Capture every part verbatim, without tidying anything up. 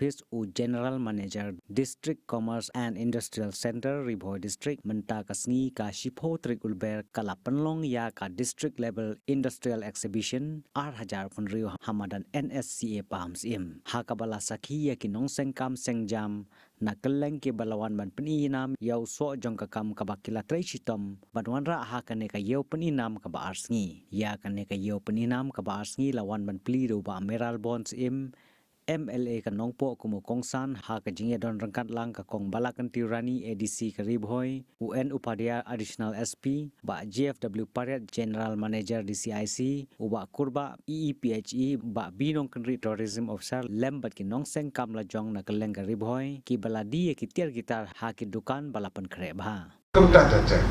Office u General Manager District Commerce and Industrial Centre Ri Bhoi District, mynta ka sngi ka shiphew tarik u Lber ka la pynlong ïa ka District Level Industrial Exhibition ar hajar phew hynriew ha madan N S C A Pahamsyiem, ha kaba la sakhi ïa ki nongseng kam seng jam na kylleng kiba la wan ban pyni ïa u soh jong ka kam kaba ki la trei shitom ban wanrah ha kane ka ïew pyni kaba ar sngi. Ïa kane ka ïew pyni kaba ar sngi la wan ban plie da u Bah Mayralborn Syiem, M L A ka Nongpoh kum u kongsan, ha ka jingïadon ryngkat lang ka Kong Balakanti Rani, A D C ka Ri Bhoi, u N Upadhyay, Additional S P, Bah G F W Pariat, General Manager D C I C, u Bah Kurbah, E E P H E, Bah Binong Kynrih, Tourism Officer, lem bad ki nongseng kam lajong na kylleng ka Ri Bhoi kiba la die ïa ki tiar ki tar ha ki dukan ba la pynkhreh bha. Kumta ter ter.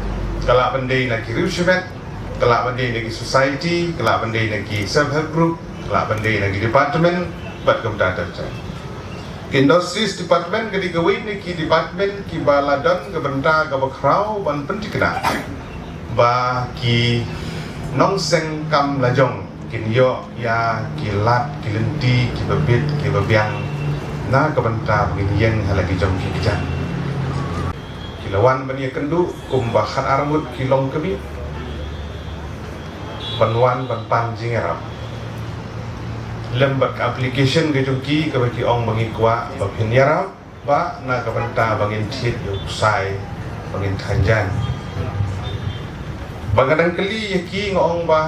Ka lah ban dei na ki riew shimet, ka lah ban dei na ki society, ka lah ban dei na ki self help group, ka lah ban dei na ki department, bad kumta ter ter. Ki industries department ka dei kawei na ki department kiba la don ka bynta kaba khraw ban pynthikna ba ki nongseng kam lajong kin ïoh ïa ki lad ki lynti kiba bit kiba biang na ka bynta ba kin ïeng ha la ki jong ki kjat. Ki la wan ban ïakynduh kumba khatar ngut ki longkmie ban wan ban pan jingïarap. Lem bad ka application ka jong ki kaba ki ong ba ngi kwah ba phin ïarap ba na ka bynta ba ngin thied ïa u ksai ba ngin thaw jan. Ba nga dang kylli ïa ki nga ong ba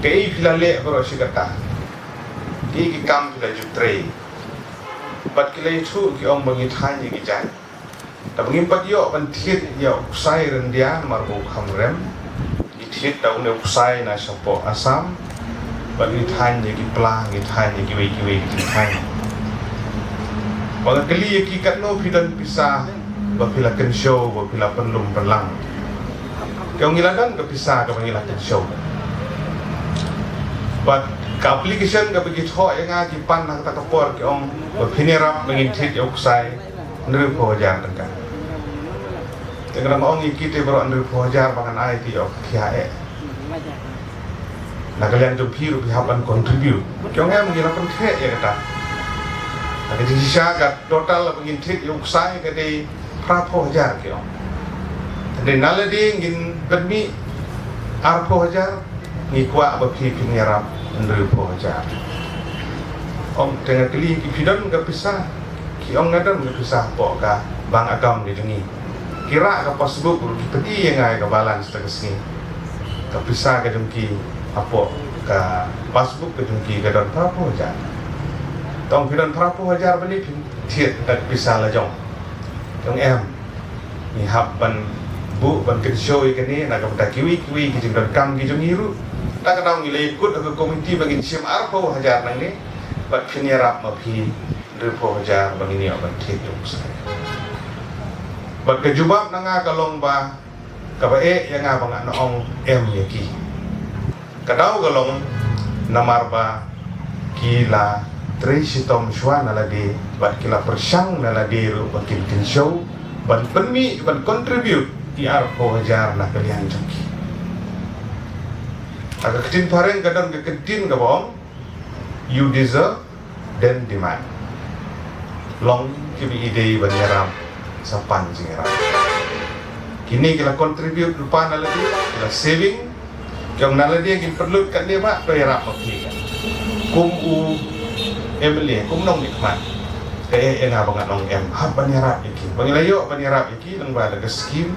kaei phi la leh baroh shi katta. Ki ki kam phi la ju trei. Bad ki la ïathuh ki ong ba ngi thaw ïa ki jan. Te ba ngim pat ïoh ban thied ïa u ksai ryndia namar ba u kham rem. Ngi thied da une u ksai na shapoh Assam. Bad ngi thaw ïa ki pla, ngi thaw ïa kiwei kiwei ki thaw. Ba nga kylli ïa ki katno phi don pisa ba phi la kynshew ba phi la pynlum pynlang. Ki ong ngi la don ka pisa kaba ngi la kynshew. Bad ka application kaba ki thoh ïa nga ki pan ha kata ka por ki ong ba phin ïarap ba ngin thied ïa u ksai hynriewphew hajar tyngka. Te nga dang ong ïa ki te baroh hynriewphew hajar ba ngan ai te ïoh ka khia eh. Na ka liang jong phi ruh phi hap ban contribute. Ki ong em ngi la pynkhreh ïa kata. Na ka jingshisha ka total ba ngin thied ïa u ksai ka dei phraphew hajar ki ong. Te na lade ngin pynmih arphew hajar ngi kwah ba phi phin ïarap hynriewphew hajar. Ong te nga kylli ki phi don ka pisa. Ki ong nga don ka pisa hapoh ka bank account ka jong ngi. Ki rah ka passbook ruh ki pyni ïa nga ïa ka balance ta ka sngi. Ka pisa ka jong ki hapoh ka passbook ka jong ki ka don phraphew hajar. Te ong phi don phraphew hajar ba ne phin thied da ka pisa lajong. Ki ong em. Ngi hap ban buh ban kynshew ïa kane na ka bynta kiwei kiwei ki jingdonkam ki jong ngi ruh. Ta ka daw ngi la ïakut ha ka komiti ba ngin shim arphew hajar nangne. Bad phin ïarap ma phi hynriewphew hajar ba ngin ïoh ban thied ïa u ksai. Bad ka jubab na nga ka long ba kaba eh ïa nga ba ngan ong em ïa ki. Ka daw ka long namar ba ki la trei shitom shuwa na lade bad ki la pyrshang na lade ruh ba kin kynshew ban pynmih ban contribute ki arphew hajar na ka liang jong ki. Ha ka ktien phareng ka don ka ktien kaba ong, you deserve, then demand. Long kiba i dei ban ïarap sa pan jingïarap. Kine ki la contribute lypa na lade, ki la saving. Ki ong na lade ngin pynlut katne ba to ïarap ma phi. Kum u M L A, kum nongmihkhmat. Ka eh ïa nga ba ngan ong em, hap ban ïarap ïa ki. Ba ngi la ïoh ban ïarap ïa ki lyngba da ka skim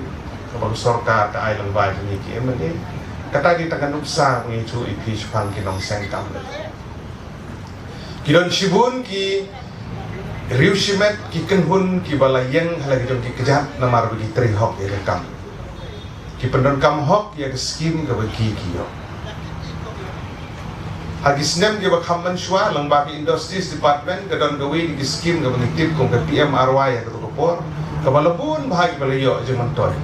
kaba ka sorkar ka ai lyngba jong ngi ki M L A. Kata dei tang ka nuksa ba ngi ïathuh ïa phi shaphang ki nongseng kam lade. Ki don shibun ki riew shimet ki kynhun kiba la ïeng ha la ki jong ki kjat namar ba ki trei hok ïa ka kam. Ki pyndonkam hok ïa ka skim kaba ki ki ïoh. Ha ki snem kiba kham mynshuwa lyngba ka Industries Department ka don kawei na ki skim kaba ngi tip kum ka P M R Y ha kato ka por kaba la bun bha kiba la ïoh jingmyntoi.